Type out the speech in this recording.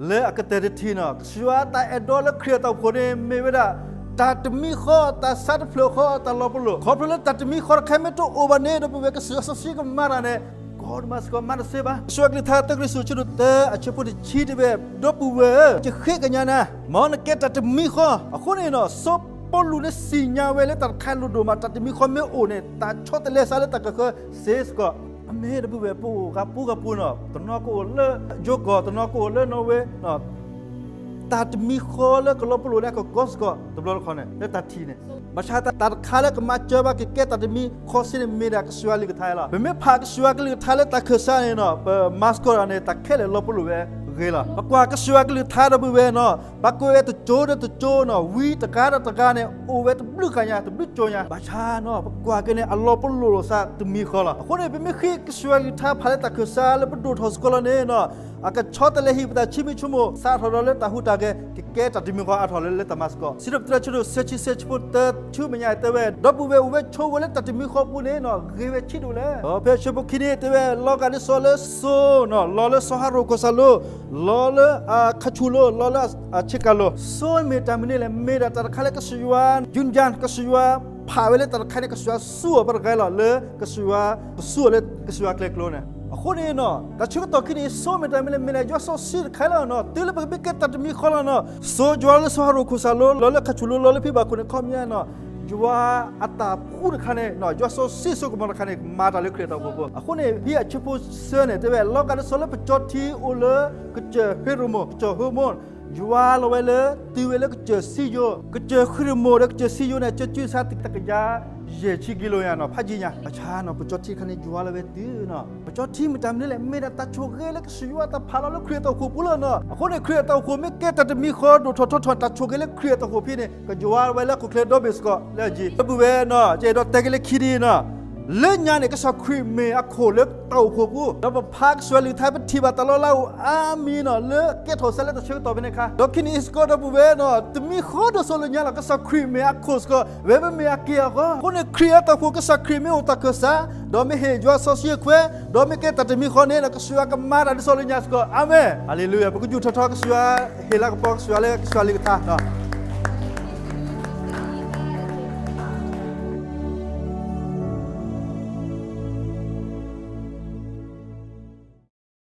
လၢအကတၢၢ်တထံၣ်န့ၣ် ကစၢ်ယွၤတၢ်အဲၣ်ဒိးလၢခရံာ်အတၢ်အိၣ်ဖှိၣ်န့ၣ် မ့ၢ်ဝဲဒၣ် တၢ်တမံၤဃီ တၢ်ဆါတဖျၢၣ်ဃီ တၢ်လီၤပလိာ်. ခီဖျိလၢတၢ်တမံၤဃီတခါမ့ၢ်တအိၣ်ဘၣ်န့ၣ် ဒီပုၢ်ဝဲၢ် ကစၢ်ယွၤစီဆှံကမၤတၢ်န့ၣ် ကီဒိၣ်မးစ့ၢ်ကီး မၤတသ့ဘၣ်. ကစၢ်ယွၤကလုၢ်ကထါ တၢကရံၣ်သူး အဆၢဒိၣ်တၢ အဆၢဖိတဆံတဲဝဲ, ဒီပုၢ်ဝဲၢ်ဧၢ, ယဃ့ကညးနၤ, မ်နကဲတၢ်တမံၤဃီ. အဃိန့ၣ် စီၤပီလူးန့ၣ်သ့ၣ်ညါဝဲလၢတၢ်တခါလိၣ်ဒိၣ်မး တၢ်တမံၤဃီမ့ၢ်အိၣ်န့ၣ် တၢ်ဆီတလဲသးလၢတၢ်ကဃၢၤစ့ၢ်ကီး. အမ့ၢ် ဒီပုၢ်ဝဲၢ် ပအိၣ်ဂၤပူၤဂၤပူၤန့ၣ် တနီၤကအိၣ်လၢယိၤကီၢ်, တနီၤကအိၣ်လၢနီၣ်ဝ့, တၢ်တမံၤဃီလၢကလီၤပလိာ်န့ၣ် ကကီစ့ၢ်ကီး တဘျီတခီၣ်န့ၣ် လၢတၢ်ထံၣ်န့ၣ်. ဘၣ်ဆၣ်တၢ်တခါလၢကမၤစၢၤဘၣ်ကကဲတၢ်တမံၤဃီစ့ၢ်န့ၣ် မ့ၢ်ဒၣ်ကစၢ်ယွၤကလုၢ်ကထါလီၤ. ပမ့ၢ်ဖးကစၢ်ယွၤကလုၢ်ကထါလၢတၢ်ခၢၣ်စးန့ၣ် ပမၤစ့ၢ်ကီးတၢ်န့ၣ် တၢ်ခဲလၢာ်လီၤပလိာ်ဝဲဂ့ၤလီၤ. ပကွၢ်ကစၢ်ယွၤကလုၢ်ကထါ ဒီပုၢ်ဝဲၢ်န့ၣ် ပှၤကွဲးဝဲတစိၤဒီးတစိၤန့ၣ် ဝံတဂၤဒီးတဂၤန့ၣ် အိၣ်ဝဲတဘျုးဂၤညါ တဘျုးကၠိညါ. ဘၣ်ဆၣ်န့ၣ် ပကွၢ်က့ၤန့ၣ် အလီၤပလိာ်လိာ်သးတမံၤဃီလီၤ. အဃိန့ၣ် ပမ့ၢ်ဃ့ကစၢ်ယွၤကလုၢ်ကထါ ဖးလၢတၢ်ခၢၣ်စးလၢပဒိၣ်ထီၣ်စ့ၢ်ကီးလီၤန့ၣ် အကဆီတလဲဟံၣ်ပသး ဆံမံဆံမိၣ် စးထီၣ်ဒီးလၢတၢ်ဟူးတၢ်ဂဲၤ ကကဲတၢ်တမံၤဃီအါထီၣ်လၢ လၢတၢ်မၤစ့ၢ်ကီး. စံးထီၣ်ပတြၢၤ အဆၢဒိၣ်သၢ အဆၢဖိတၢ ဆူမဲာ်ညါတဲဝဲ, ဒီပုၢ်ဝဲၢ် အိၣ်ဝဲဆိးဝဲလၢတၢ်တမံၤဃီပူၤန့ၣ် ဂ့ၤဝဲဆံးဒိၣ်လဲၣ်. ဖဲအဆၢဖိခံန့ၣ်တဲဝဲ, လီၤဂာ်ဒ်သိးလၢစိန့ၣ် လီၤလၢစီၤဟရိၣ်ခိၣ်စၢ်လိၤ, လီၤလၢအခါဆူၣ်လိၤ, လီၤလၢအဆ့ကၤလိၤ. စိမ့ၢ်တၢ်မနုၤလဲၣ်. မ့ၢ်ဒၣ်တၢ်တခါလၢကစၢ်ယွၤ ယုၢ်ညါ ကစၢ်ယွၤဖးဝဲလၢတၢ်တခါန့ၣ် ကစၢ်ယွၤစူၢ်အီၤပှၤတဂၤလီၤ. လၢကစၢ်ယွၤ ပစူၢ်အီၤလၢကစၢ်ယွၤကျဲကျိၤန့ၣ်. အဃိန့ၣ် တၢ်ဆၢကတီၢ်ခံန့ၣ် စိမ့ၢ်တၢ်မနုၤလဲၣ်. မ့ၢ်လၢယွၤစီဆှံတခါလီၤန့ၣ်. တုၤလၢပကမ့ၢ်ကဲတၢ်တမံၤဃီလီၤန့ၣ်, စိယွၤလၢစီၤဟရိၣ်ခိၣ်စၢ်လိၤ, လီၤလၢခါဆူၣ်လိၤ, လီၤလၢဖံဘၣ်ခိၣ်န့ၣ် ခီပညီန့ၣ် ယွၤအတၢ်ဖှူတခါန့ၣ် ယွၤစီဆှံစိကမီၤတခါန့ၣ် မၤတၢ်လၢခရံာ်အတၢ်အိၣ်ဖှိၣ်ပူၤ. အဃိန့ၣ် ဖဲအဆၢဖိသၢန့ၣ်တဲဝဲ, လီၤဂာ်ဒ်သိးလၢပကၠီထံအိၣ်လၢကစၢၢ်ဟ့ၣ်ရိၣ်မိၣ်, ကစၢၢ်ဟ့ၣ်ရိၣ်မိၣ်, ယွၤလီၤဝဲလၢ တုၤဝဲလၢကစၢၢ်စံယိၤ, ကစၢၢ်ဟ့ၣ်ရိၣ်မိၣ်ဒီးကစၢၢ်စံယိၤန့ၣ် ကၠီထံစ့ၢ်ကီး တကယၤယဲၢ်ဆံကံလိညါန့ၣ် ဖးယံၤညါ. ဘၣ်ဆၣ်န့ၣ် ပကၠီထံတခါန့ၣ် ယွၤလီၤဝဲတုၤန့ၣ်. ပကၠီထံမ့ၢ်တၢ်မနုၤလဲၣ်. မ့ၢ်ဒၣ်တၢ်ဆိၣ်ဂ့ၤလၢကစၢ်ယွၤတၢ်ဖးလီၤလၢခရံာ်အတၢ်အိၣ်ဖှိၣ်ပူၤလီၤန့ၣ်. အဃိန့ၣ် ခရံာ်အတၢ်အိၣ်ဖှိၣ်မ့ၢ်ကဲတၢ်တမံၤဃီ ဒိၣ်ထီၣ်ထီထီၣ် တၢ်ဆိၣ်ဂ့ၤလၢခရံာ်အတၢ်အိၣ်ဖှိၣ်ဖဲန့ၣ် ကယွၤလီၤဝဲလၢဟီၣ်ခိၣ်ချၢဒီဘ့ၣ်စ့ၢ်ကီးလၢအယံၤ. ဒီပုၢ်ဝဲၢ်န့ၣ် ယအဲၣ်ဒိးတဲက့ၤလၢခံဒ်န့ၣ်, လၢညါန့ၣ် ကစၢ်ခရံာ်မ့ၢ်အခိၣ်လၢတၢ်အိၣ်ဖှိၣ်ပူၤ, ဒီးပဖးကစၢ်ယွၤကလုၢ်ကထါ ပထံၣ်ဘၣ်တၢ်လီၤလးအိၣ်အါမံၤန့ၣ် လၢကဲထီၣ်စးလၢတၢ်ဆၢကတီၢ်ဖဲန့ၣ်အခါ. ဒီးခံနံၤအံၤစ့ၢ်ကီး ဒီပုၢ်ဝဲၢ်န့ၣ် တမံၤဃီဒိၣ်စိလၢညါလီၤ. ကစၢ်ခရံာ်မ့ၢ်အခိၣ်စ့ၢ်ကီး ဝဲမ့မ့ၢ်အက့ၢ်အဂီၤ. အဃိန့ၣ် ခရံာ်အတၢ်အိၣ်ဖှိၣ် ကစၢ်ခရံာ်မ့ၢ်အိၣ်တၢ်ခၢၣ်စး, ဒီးမ့ၢ်ဟ့ၣ်ယွၤစီဆှံအခွဲး, ဒီးမ့ၢ်ကဲတၢ်တမံၤဃီန့ၣ် ကစၢ်ယွၤကမၤတၢ်ဒ်သိးလၢညါစ့ၢ်ကီး. အၤမ့ၣ်. ဟါလ့လူယၤ. ပကယူာ်ထီၣ်ထီကစၢ်ယွၤ, ဟ့ၣ်လၤကပီၤကစၢ်ယွၤလၢကစၢ်ယွၤကလုၢ်ကထါန့ၣ်.